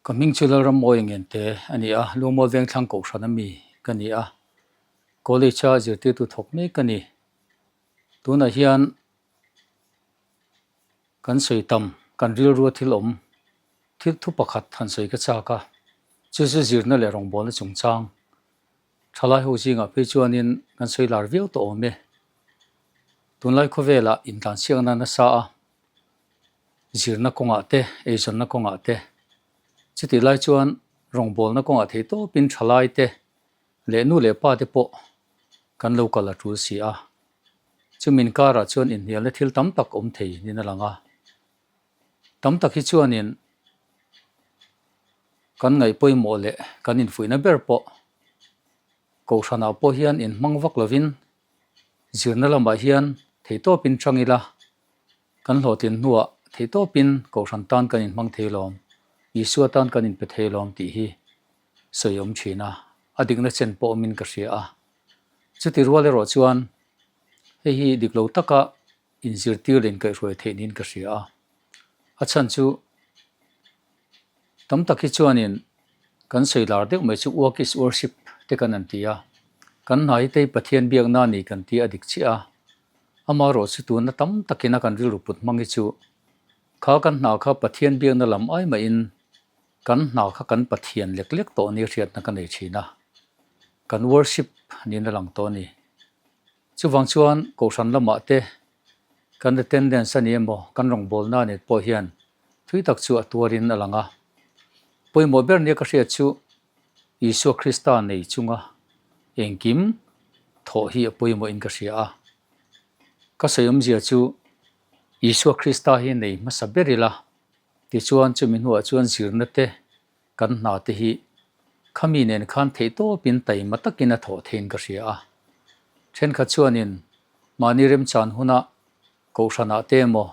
Ka hming chu Lalrammawi Ngente a ni a, Lumawl Vengthlang Kohhran ami ka ni a, College a zirtirtu thawk mek ka ni. Tunah hian kan sawi tam, kan rilrua thil awm, thil thu pakhat han sawi ka chak a, chu chu zirna leh rawngbawlna chungchang thalai ho zingah phei chuanin kan sawi lar viau tawh awm e. Tunlai khawvelah intlansiakna nasa a. Zirna kawngah te, eizawnna kawngah te, chutih lai chuan rawngbawlna kawngah theih tawpin thalai te leh nu leh pa te pawh kan lo kal a tul si a. Chumi inkarah chuan inhnialna thil tam tak awm thei niin a lang a. Tam tak hi chuanin kan ngaih pawimawh leh kan infuihna ber pawh Kohhranah pawh hian inhmang vak lovin zirna lamah hian theihtawpin chang ila. Kan hlawhtlin hnuah theihtawpin Kohhran tan kan inhmang thei lawm, Isua tan kan inpe thei lawm tih hi sawi awm thin a, a dikna chen pawh awmin ka hria a. Chuti rual erawh chuan hei hi dik lo taka inzirtir leh inkaihhruai theih niin ka hria a. A chhan chu Tam tak hi chuanin kan sawi lar deuh mai chu work is worship te kan an ti a, kan hna hi tei Pathian biakna a ni kan ti a dik chiah a, amaherawh chu tuna tam takin a kan rilru put hmang hi chu kha kan hna kha Pathian biakna lam ai mahin kan hna kha kan Pathian lek lek tawh nia hriatna ka nei thin a, kan worship niin a lang tawh a ni. Chuvang chuan Kohhran lamah te kan attendance a ni emaw kan rawngbawlna a nih pawh hian thui tak chu a tuarin a lang a. Pawimawh ber nia ka hriat chu Isua Krista nei chunga engkim thawh hi a pawimawhin ka hria a. Ka sawi awmzia chu Isua Krista hi nei hmasa ber ila tichuan chumi hnuah chuan zirna te Kan hna te hi khami nen khan theihtawpin taima takin a thawh theiin ka hria a. Thenkhat chuanin mahni remchan huna Kohhranah te emaw,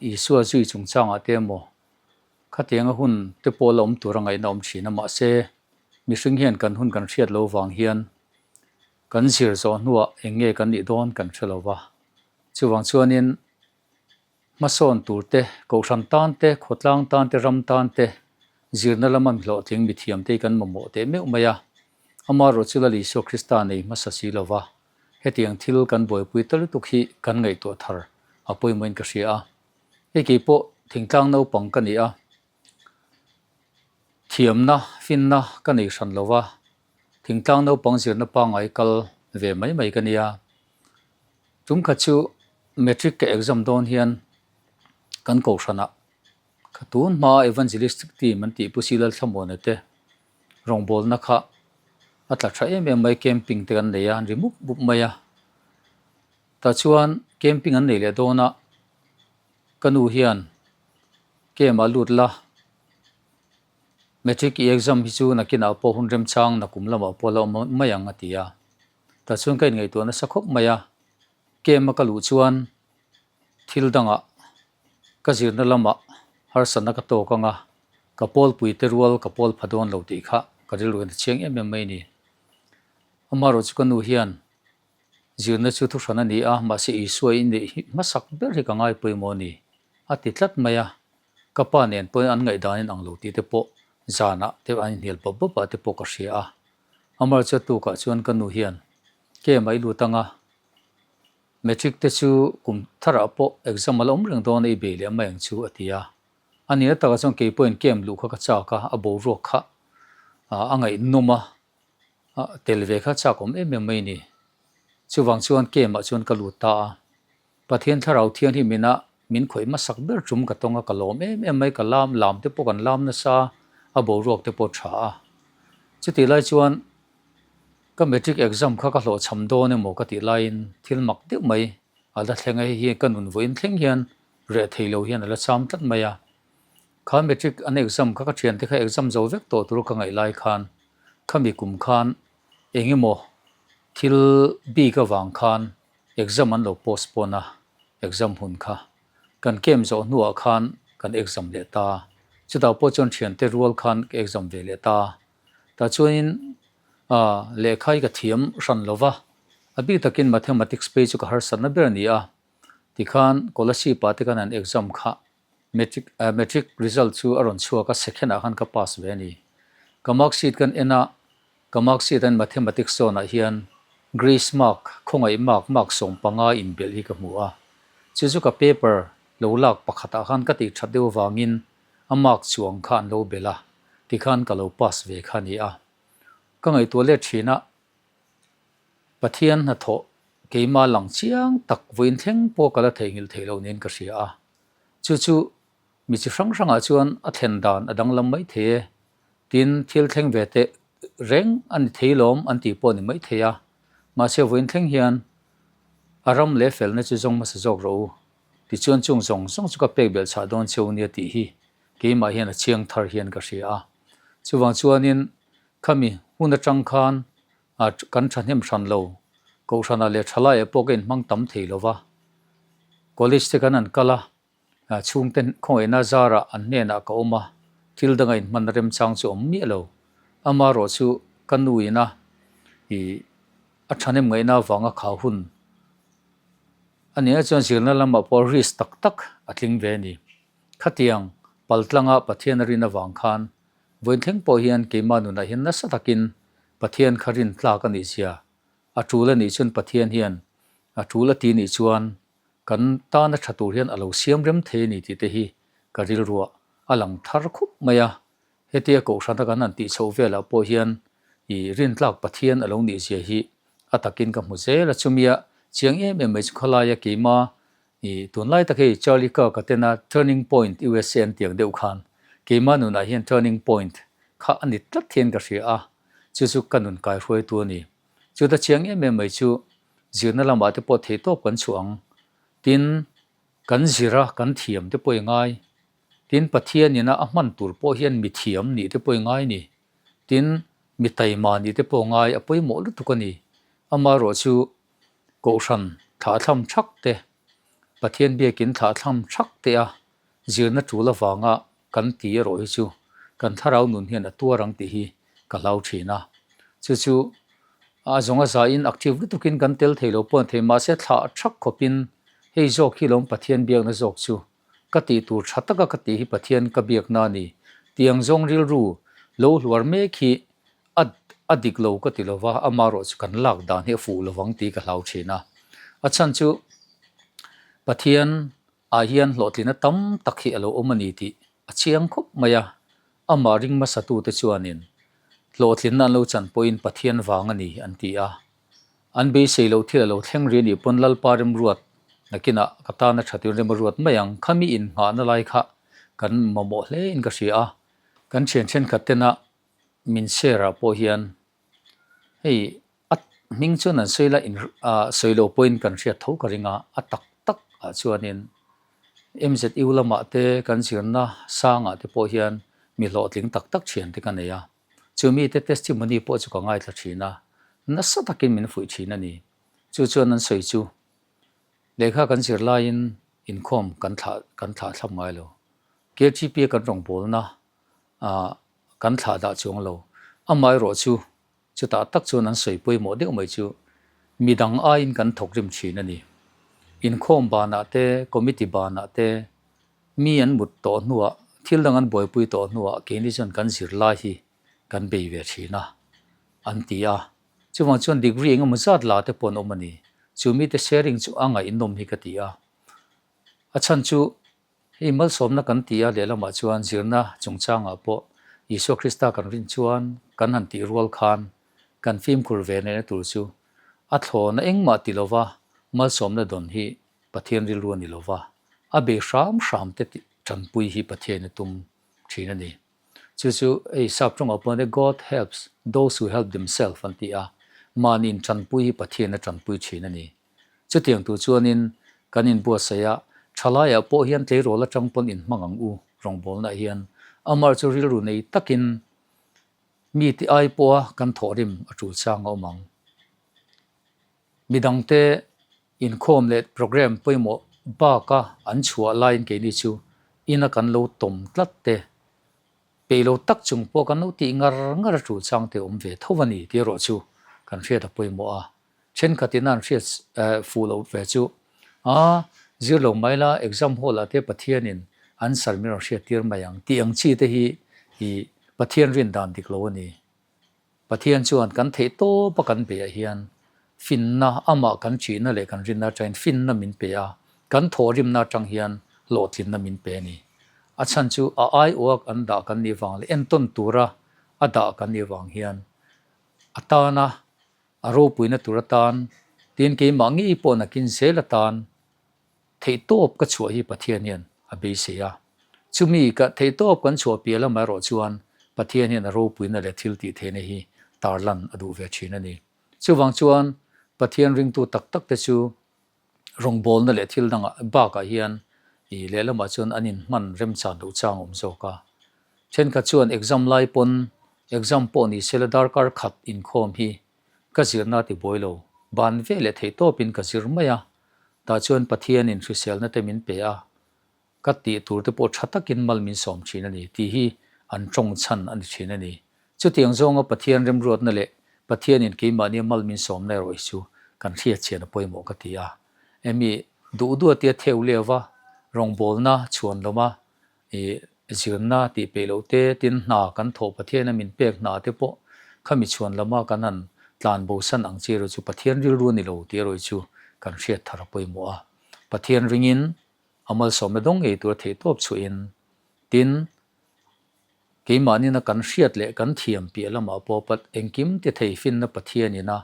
Isua zui chungchangah te emaw khatianga hun te pawh la awm tur a ngaihna awm thin a, mahse mihring hian kan hun kan hriat lo vang hian kan zir zawh hnuah eng nge kan nih dawn kan hre lo va. Chuvang chuanin Hmasawn tur te, Kohhran tan te, khawtlang tan te, ram tan te, zirna lama mi hlawhtling mithiam te hi kan mamawh teh meuh mai a. Amaherawh chu Lal Isua Krista nei hmasa si lova, hetiang thil kan buaipui ta lutuk hi kan ngaihtuah thar a pawimawhin ka hria a. Hei kei pawh thingtlang naupang ka ni a, thiamna, finna ka nei hran lova, thingtlang naupang zirna pangngai kal ve mai mai ka nia. Tumkhat chu Matric ka exam dawn hian kan kohhranah ka tun hmaa Evangelistic team an tih Pu Silal Thlamuana te rawngbawlna kha a tla tha em em mai, camping te kan nei a, an ri mup mup mai a. Tah chuan camping an nei leh dawn a, ka nu hian camp ah lut la, Matric i exam hi chu nakinah pawh hun remchang nakum lamah pawh la awm mai ang a ti a. Tah chuan ka inngaihtuah nasa khawp mai a, camp a ka luh chuan thil dangah ka zirna lamah harsatna ka tawk ang a, ka pawlpui te rual ka pawl pha dawn lo tih kha ka rilru in a chiang em em mai a ni. Amaherawh chu ka nu hian zirna chu thuhran a ni a, mahse Isua i neih hi hmasak ber hi ka ngai pawimawh a ni a ti tlat mai a, ka pa nen pawhin an ngaihdan in ang lo tih te pawh zanah te an inhnial bawp bawp ah te pawh ka hria a. Amar chu a tukah chuan ka nu hian Kem a i lut anga, Matric te chu kum tharah pawh exam a la awm reng dawn a i bei leh mai ang chu a ti a. A nihna takah chuan kei pawhin kem luh kha ka chak a, a boruak kha a ngaihnawm a, tel ve kha chak awm em em mai a ni. Chuvang chuan kem ah chuan ka lut ta a. Pathian Thlarau Thianghlim ina min khawih hmasak ber tum ka tawng a, ka lawm em em mai, ka lam lam te pawh kan lam nasa, a boruak te pawh tha a. Chutih lai chuan ka matric exam kha ka hlawhchham dawn emaw ka tih laiin thil mak deuh mai a la thleng a, hei hi ka nun vawiin thleng hian reh thei lo hian a la cham tlat mai a. Kha matric an exam kha ka thiante kha exam zo vek tawh tur ka ngaih lai khan khami kum khan eng emaw thil bik avang khan Exam an lo postpone a, exam hun kha kan camp zawh hnuah khan kan exam leh ta. Chutah pawh chuan thiante rual khan ka exam ve leh ta. Tah chuanin ah lehkha hi ka thiam hran lo va, a bik takin mathematics phei chu ka harsatna ber a ni a. Tikhan Kolasib ah te khan an exam kha. Matric Matric result chu a rawn chhuak a, second ah khan ka pass ve a ni. Ka mark sheet kan en a, ka mark sheet an mathematics zone ah hian grace mark, khawngaih mark, mark 15 inbelh hi ka hmu a. Chu chu ka paper lo lak pakhat ah khan ka tih that deuh avangin a mark chuang kha an lo belh a, tikhan ka lo pass ve kha a ni a. Ka ngaihtuah let thin a, Pathian hnathawh keimah lang chiang tak vawiin thleng pawh ka la theihnghilh theih loh niin ka hria a. Chu chu mi chi hrang hrangah chuan a thlen dan a danglam mai thei e. Tin, thil thleng ve teh reng a ni thei lawm an tih pawh a ni mai thei a. Mahse vawiin thleng hian a ram leh felna chu zawng hmasa zawk rawh u. Tichuan chung zawng zawng chu ka pek belh chhah dawn cheu nia tih hi keimah hian a chiang thar hian ka hria a. Chuvang chuanin khami hun atang khan a kan thahnem hran lo. Kohhranah leh thalaiah pawh ka inhmang tam thei lo va. College te kan han kal a, chhungte khawngaihna zarah an hnenah ka awm a, thil danga inhmanna remchang chu awm miah lo. Amaherawh chu ka nu ina ih a thahnem ngaihna avanga kha hun a nia chuan zirna lamah pawh risk tak tak a tling ve a ni. Khatiang paltlanga Pathian a rin avang khan Vawiin thleng pawh hian keimah nunah hian nasa takin Pathian kha rin tlak a nih zia, a tul a nih chuan Pathian hian a tul a ti nih chuan kan tana tha tur hian a lo siam rem thei a ni tih te hi ka rilruah a lang thar khup mai a. Hetia Kohhrana kan han tih chhoh velah pawh hian i rintlak Pathian a lo nih zia hi a takin ka hmu zel a, chumia chiang em em mai chu khalaia keimah I tunlai tak hei Charlie Kirk a tena Turning Point usa an tiang deuh khan keimah nunah hian Turning Point kha a ni tlat hian ka hria a, chu chu ka nun kaihruaitu a ni. Chuta chiang em em mai chu zirna lamah te pawh theihtawp kan chhuah ang. Tin, kan zira kan thiam te pawh i ngai. Tin, Pathian ina a hman tur pawh hian mi thiam nih te pawh i ngai ni. Tin, mi taima nih te pawh ngai a pawimawh lutuk a ni. Amaherawh chu Kohhran thlahthlam thak te, Pathian biakin thlahthlam thak te a zirna tul avanga kan ti erawh hi chu kan thlarau nun hian a tuar ang tih hi ka hlau thin a. Chu chu a zawng a zain active lutukin kan tel thei lo pawh an thei mahse thlah thak khawpin hei zawk hi lawm Pathian biakna zawk chu ka tih tur tha taka ka tih hi Pathian ka biakna a ni tih ang zawng rilru lo hluar mek hi A a dik lo ka ti lo va, amaherawh chu kan lak dan hi a fuh lo vang tih ka hlau thin a. A chhan chu Pathian ah hian hlawhtlina tam tak hi a lo awm a ni tih a chiang khawp mai a. Amah ring hmasatute chuanin hlawhtlinna an lo chan pawhin Pathian vang a ni an ti a. An beisei loh thil a lo thleng rih a nih pawn Lalpa remruat nakinah ka tana tha turin rem a ruat mai ang. Khami innghahna lai kha kan mamawh hle in ka hria a. Kan thian thenkhat tena min share ah pawh hian hei a hming chuan an sawi la in ah sawi loh pawhin kan hriat tho ka ring a, a tak tak ah chuanin MZU lamah te kan zirna sangah te pawh hian mi hlawhtling tak tak thian te ka nei a, chu mite testimony pawh chu ka ngaithla thin a, nasa takin min fuih thin a ni. Chu chuan an sawi chu lehkha kan zir laiin inkhawm kan thlah kan thlah thlap ngai lo, KTP a kan rawngbawlna ah kan thlah dah chuang lo. Amaherawh chu chutah tak chuan an sawi pawimawh deuh mai chu midang aiin kan thawk rim thin a ni. Inkhawm banah te, committee banah te mi an mut tawh hnuah, thil dang an buaipui tawh hnuah keini chuan kan zirlai hi kan bei ve thin a, an ti a. Chuvang chuan degree engemaw zat la te pawh an awm a ni. Chu mite sharing chu a ngaihnawm hi ka ti a. A chhan chu Hei malsawmna kan ti a, lehlamah chuan zirna chungchangah pawh Isua Krista kan rin chuan kan han tih rual khan kan fimkhur ve neihna tur chu a thlawna engmah ti lova malsawmna dawn hi Pathian rilru a ni lova, a bei hram hram te tanpui hi Pathian a tum thin a ni. Chu chu hei sap tawngah pawh ania God helps those who help themselves an ti a, mahni intanpui hi Pathian a tanpui thin a ni. Chutiang tur chuanin kan inbuatsaih a, thalaiah pawh hian tleirawl atang pawn inhmang ang u rawngbawlnaah hian amah chu rilru nei takin mi ti ai pawha kan thawhrim a tul chang a awm ang. Midangte inkhawm leh programme pawimawh baka an chhuah laiin keini chu ina kan lo tawm tlat te, peih lo tak chung pawh kan lo tih ngar ngar a tul chang te awm ve tho a ni tih erawh chu kan hriat a pawimawh a. Thenkhatin an hriat fuh loh ve chu, A, zir lo mai la, exam hall ah te Pathianin Answer min rawn hriat tir mai ang tih ang chi te hi ih Pathian rin dan dik lo a ni. Pathian chuan kan theih tawp a kan beih ah hian finna amah kan ṭihna leh kan rinna atangin finna min pe a, kan thawhrimna atang hian hlawhtlinna min pe a ni. A chhan chu a aiawh an dah kan nih vang leh entawn tura a dah kan nih vang hian a tana a ropuina tur atan tin keimah ngei pawh nakin zel atan Theihtawp ka chhuah hi Pathian hian a beisei a. Chumi ka theihtawp kan chhuah piah lamah erawh chuan Pathian hian a ropuina leh thil tih theihna hi tarlan a duh ve thin a ni. Chuvang chuan Pathian ringtu tak tak te chu rawngbawlna leh thil dangah bakah hian i lehlamah chuan an inhman remchan loh chang a awm zawk a. Thenkhat chuan exam lai pawn exam pawh ni sela darkar khat inkhawm hi ka zirna ti buai lo, ban ve leh theihtawpin ka zir mai a. Tah chuan Pathianin hriselna te min pe a, ka tih tur te pawh tha takin mal min sawm thin a ni tih hi an tawng chhan a ni thin a ni. Chutiang zawnga Pathian remruatna leh Pathianin keimahnia mal min sawmna erawh hi chu kan hriat chian a pawimawh ka ti a. Emi duh duatia theu leuva rawngbawlna chhuan lawma I zirna tih peih loh te, tin hna kan thawh Pathiana min pek hna te pawh khami chhuan lama kan han tlan bosan ang chi erawh chu Pathian rilru a ni lo tih erawh chu kan hriat thar a pawimawh a. Pathian ringin a malsawmna dawng ngei tura theihtawp chhuahin tin keimahnin a kan hriat leh kan thiam piah lamah pawh pat engkim ti thei finna Pathianin a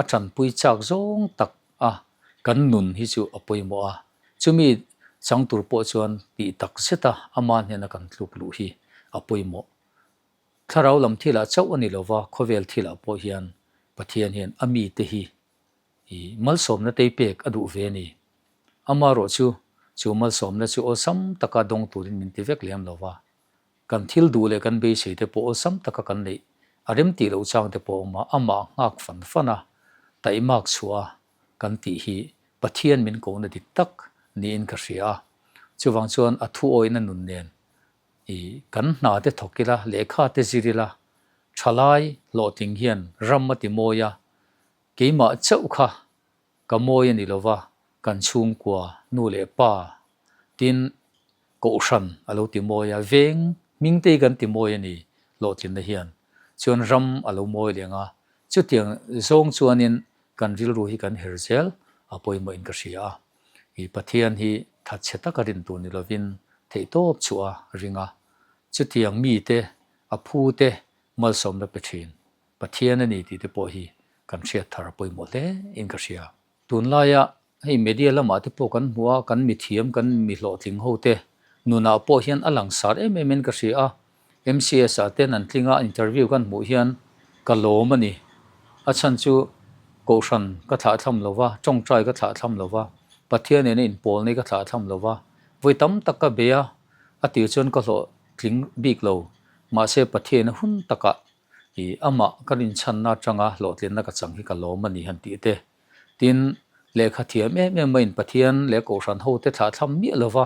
a tanpui chak zawng tak a kan nun hi chu a pawimawh a. Chumi chang tur pawh chuan tih tak zeta ama hnena kan tluk luh hi a pawimawh. Thlarau lam thilah chauh a ni lova, khawvel thilah pawh hian Pathian hian a mite hi i malsawmna tei pek a duh ve a ni. Amaherawh chu, chu malsawmna chu awlsam taka dawng turin min ti vek lem lova. Kan thil duh leh kan beisei te pawh awlsam taka kan neih a rem tih loh chang te pawh a awm a, amah nghak fan fan a, taihmak chhuah a kan tih hi Pathian min kohna dik tak niin ka hria a. Chuvang chuan a thu awihna nun nen i kan hna te thawk ila, lehkha te zir ila, thalai hlawhtling hian ram a ti mawi a, keimah chauh kha Ka mawi a ni lova, kan chhungkua, nu leh pa, tin Kohhran a lo ti mawi a, veng hming te hi kan ti mawi a ni hlawhtlinna hian. Chuan ram a lo mawi leng a, chutiang zawng chuanin kan rilru hi kan her zel a pawimawhin ka hria a. I Pathian hi thatchhe taka rin tur ni lovin theihtawp chhuah a ring a, chutiang mite, a phute malsawmna pe thin. Pathian a ni tih te pawh hi kan hriat thar a pawimawh hle in ka hria. Tunlaia hei media lamah te pawh kan hmu a, kan mithiam, kan mi hlawhtling ho te nunah pawh hian a langsar em em in ka hria a, MCS ah ten an tling a, interview kan hmuh hian ka lawm a ni. A chhan chu Kohhran ka thlahthlam lo va, tawngtai ka thlahthlam lo va, Pathian nena inpawlna hi ka thlahthlam lo va, vawi tam tak ka bei a, a tir chuan ka hlawhtling bik lo, mahse Pathian hun takah I amah ka rinchhanna atanga hlawhtlinna ka chang hi ka lawm a ni han tih te. Tin, lehkha thiam em em maiin Pathian leh Kohhran hote thlahthlam miah lova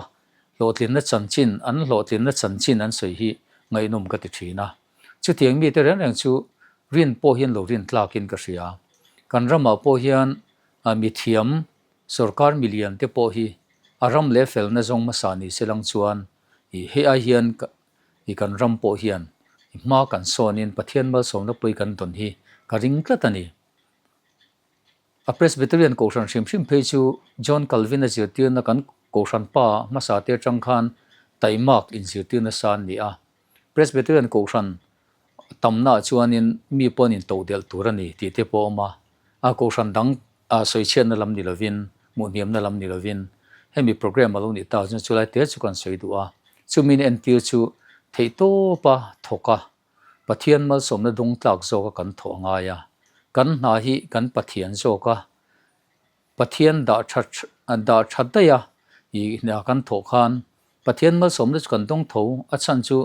hlawhtlinna chanchin, an hlawhtlinna chanchin an sawi hi ngaihnawm ka ti thin a. Chutiang mite reng reng chu rin pawh hian lo rin tlakin ka hria. Kan ramah pawh hian mithiam sorkar milian te pawh hi a ram leh felna zawng hmasa ni se lang chuan i hei ai hian I kan ram pawh hian i hma kan sawnin Pathian malsawmna pui kan dawn hi ka ring tlat a ni. A Presbyterian Kohhran hrim hrim phei chu John Calvin-a zirtirna kan Kohhran pa hmasa te atang khan taimak inzirtirna sa an ni a. Presbyterian Kohhran tamnaah chuanin mi pawh an intodelh tur a ni tih te pawh a awm a. A Kohhran dang A sawichhiatna lam ni lovin, hmuhhniamna lam ni lovin, hemi programme a lo nih tak chuan chulai te chu kan sawi duh a. Chumin entir chu theihtawpa thawk a, Pathian malsawmna dawng tlak zawka kan thawh a ngai a. Kan hna hi kan Pathian zawka Pathian dah tha dah tha daih a i hna kan thawh khan Pathian malsawmna chu kan dawng tho, a chhan chu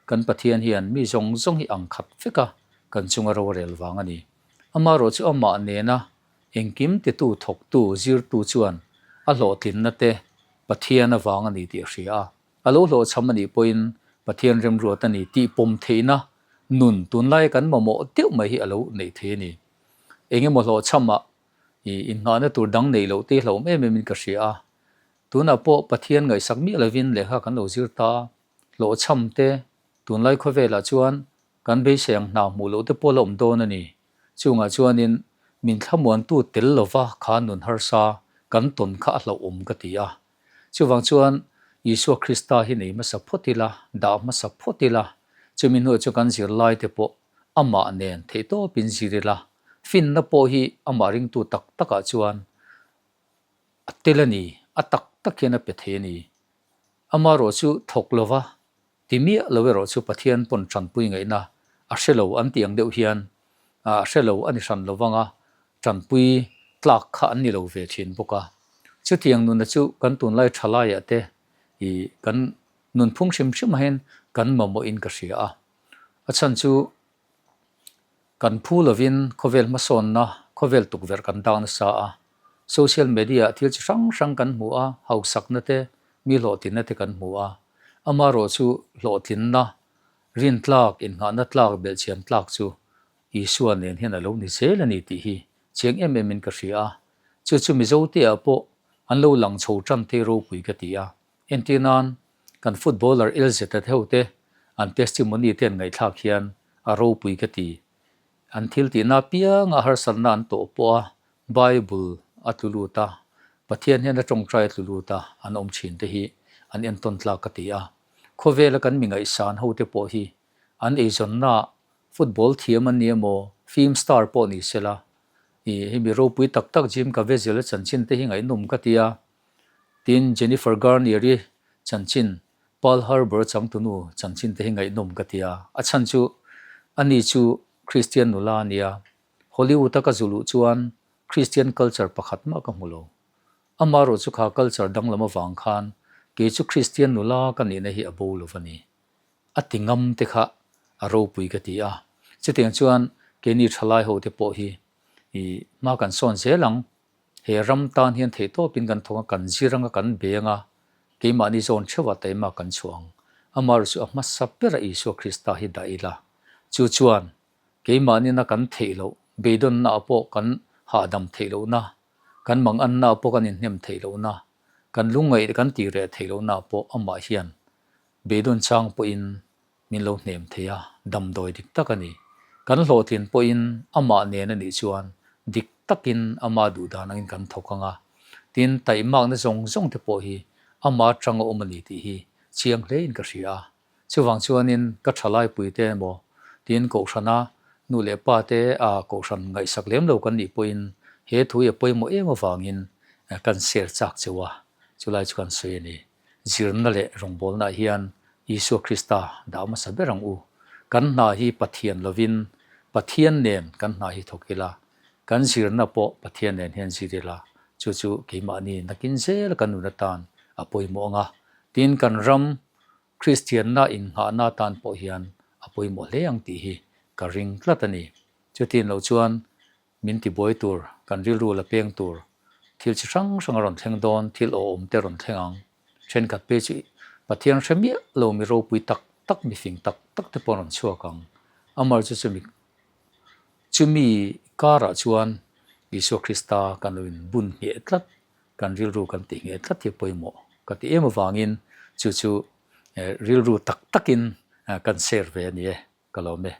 kan Pathian hian mi zawng zawng hi ang khat vek a, kan chunga rorel vang a ni. Amaherawh chu amah nena Engkim titu thawktu zirtu chuan a hlawhtlinna te Pathian avang a ni tih a hria a, a lo hlawhchham a nih pawhin Pathian remruat a ni tih pawm theihna nun tunlaia kan mamawh deuh mai hi a lo neih thei a ni. Engemaw hlawhchhamah i innghahna tur dang neih loh te hi hlauhawm em em in ka hria a. Tunah pawh Pathian ngaihsak miah lovin lehkha kan lo zir ta a, hlawhchham te, tunlai khawvelah chuan kan beisei ang hna hmuh loh te pawh la awm dawn a ni. Chungah chuanin min thlamuantu tel lova kha nun harsa kan tawn kha a hlauhawm ka ti a. Chuvang chuan Isua Krista hi nei hmasa phawt ila, dah hmasa phawt ila, chumi hnuah chuan kan zirlai te pawh amah nen theihtawpin zir ila, finna pawh hi amah ringtu tak takah chuan a tel a ni, a tak tak hian a pe thei a ni. Amaherawh chu thawk lova ti miah lo erawh chu Pathian pawn tanpui ngaihna a hre lo an tih ang deuh hian a hre lo a ni hran lo vang a, tanpui tlak kha an ni lo ve thin bawk a. Chutiang nuna chu kan tunlai thalaiah te ih kan nunphung hrim hrim ah hian kan mamawhin ka hria a. A chhan chu Kan phu lovin khawvel hmasawnna, khawvel tukverh kan dak nasa a. Social media ah thil chi hrang hrang kan hmu a, hausakna te, mi hlawhtlinna te kan hmu a. Amaherawh chu hlawhtlinna, rintlak, innghahna tlak, belhchian tlak chu Isua nen hian a lo ni zel a ni tih hi chiang em em in ka hria a. Chu chu Mizote ah pawh an lo lang chho tan thei ropui ka ti a. Entir nan, kan footballer LZ a theu te an testimony te an ngaihthlak hian a ropui ka ti. An thil tihna apianga harsatna an tawh pawh a Bible a tlu lut a, Pathian hian a tawngtai a tlu lut a, an awm thin te hi an entawn tlak ka ti a. Khawvela kan mi ngaihsan ho te pawh hi an eizawnna football thiam an ni emaw, film star pawh ni sela, ih hei mi ropui tak tak Jim Caviezel a chanchin te hi ngaihnawm ka ti a. Tin, Jennifer Garnier-i chanchin, Pearl Harbor changtunu chanchin te hi ngaihnawm ka ti a. A chhan chu ani chu Kristian nula a nia. Hollywood-a ka zu luh chuan Kristian culture pakhat mah ka hmu lo. Amaherawh chu kha culture danglam avang khan kei chu Kristian nula ka nihna hi a bo lo va ni. A ti ngam te kha a ropui ka ti a. Chutiang chuan keini thalai ho te pawh hi i hma kan sawn zel ang. He ram tan hian theihtawpin kan thawk a, kan zir anga kan beng a, keimahni zawn theuh ah taima kan chhuah ang. Amaherawh chu a hmasa bera Isua Krista hi dah ila. Chu chuan keimahni na kan theih loh, beidawnna ah pawh kan hahdam theih lohna, kan manganna ah pawh kan inhnem theih lohna, kan lungngaih kan tih reh theih lohna ah pawh amah hian beidawn chang pawhin min lo hnem thei a, damdawi dik tak a ni. Kan hlawhtlin pawhin amah nen a nih chuan dik takin ama duhdan angin kan thawk ang a, tin taihmakna zawng zawng te pawh hi ama atanga awm a ni tih hi chiang hlein ka hria a. Chuvang chuanin ka thalaipui te emaw tin kohhrana nu leh pa te a kohhran ngaihsak lem lo kan nih pawhin he thu hi a pawimawh em avangin kan share chak cheu a, chulai chu kan sawi a ni. Zirna leh rawngbawlnaah hian Isua Krista dah hmasa ber ang u. Kan hna hi Pathian lovin Pathian nen kan hna hi thawk ila, kan zirna pawh Pathian nen hian zir ila, chu chu keimahni nakin zel kan nun atan a pawimawh ang a. Tin, kan ram Kristianna innghahna atan pawh hian a pawimawh hle ang tih hi ka ring tlat a ni. Chutin loh chuan Min tibuai tur, kan rilru la peng tur, thil chi hrang hrang a rawn thleng dawn, thil awhawm te a rawn thleng ang. Thenkhat phei chu Pathian hre miah lo mi ropui tak tak, mi fing tak tak te pawh an rawn chhuak ang. Amar chu chumi chumi karah chuan Isua Krista kan lo inbun ngheh tlat, kan rilru kan tih ngheh tlat hi a pawimawh ka ti em avangin chu chu rilru tak takin kan share ve a ni e, ka lawm e.